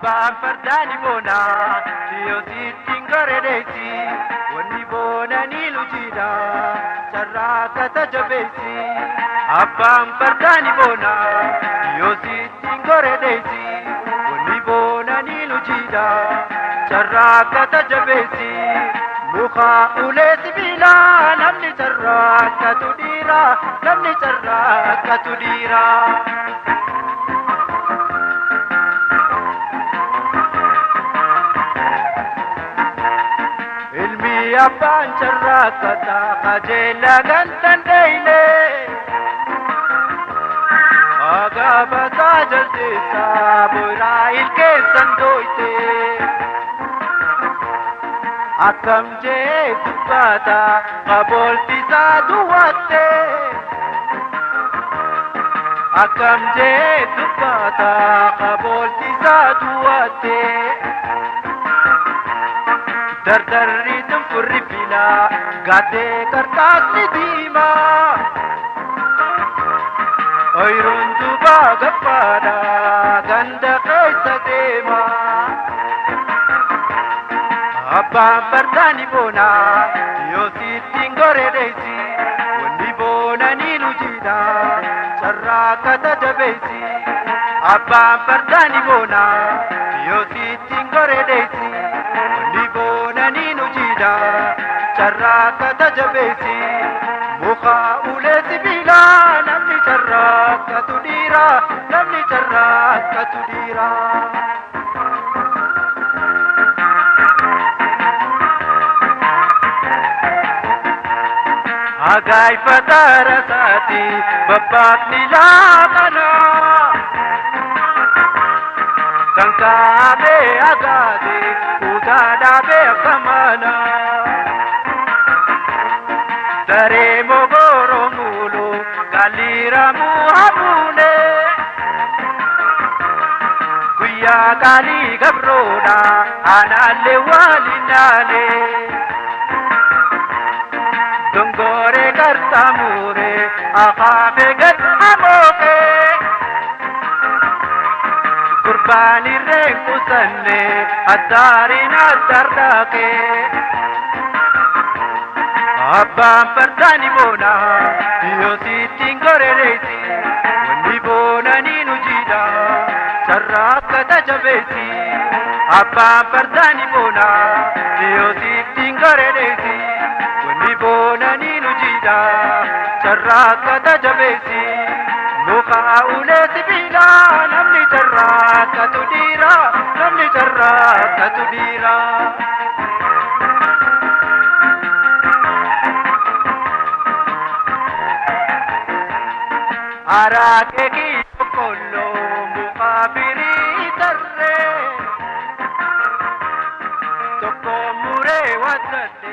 Abbaan fardaani boona yoosittiin goredeessi wanni boonanii lujiidha carraa kata jabeessi. Abbaan fardaani boona yoosittiin goredeessi wanni boonanii lujiidha carraa kata jabeessi. Muka ulee sibiilaa namni carraa akkatu dhiira namni carraa akkatu dhiira. Ilmi abbaan carraaqqata qajeelaa kan dandeenye. Agaabataa jaldeessaa boiraa ilkeessan dooyte. Akkam jee dubbata qabooltisaa duwwatte. Akkam jee dubbata qabooltisaa duwwatte. Dardarri tunfurri filaa gaaddee qarxaasni diimaa. Oyiruun dubaa gaffaadha ganda keessa deemaa. Abbaan fardaani boona yoosittiin goredeessi wanni boonanii lujiidha carraa kata jabeessi. Abbaan fardaani boona yoosittiin goredeessi wanni boonanii lujiidha carraa kata jabeessi. Muka ulee sibiilaa namni carraa akkatu dhiira namni carraa akkatu dhiira. Agaifata rasaati babbaaqni laaqanaa kan kaabee agaate kutaa dhaabee akka mana. Daree mogoroo muulu galiiramuu hamuune guyyaa qaalii gabroodha aanaallee waliin naane. Dongore qarxaamure akaafee gad hamooqe gurbaan irreen qusanne addaariin addarraaqe. Abbaan fardaani boona yoosittiin gorereessi wanni boonanii nu jiidha carraa akka jabeessi. Abbaan fardaani boona yoosittiin gorereessi wanni boonanii nu jiidha carraa akka jabeessi. Muka ulee sibiilaa namni carraa akkatu dhiira namni carraa akkatu dhiira. Araakee boqqolloo muka firii tarree tokko muree waddadhe.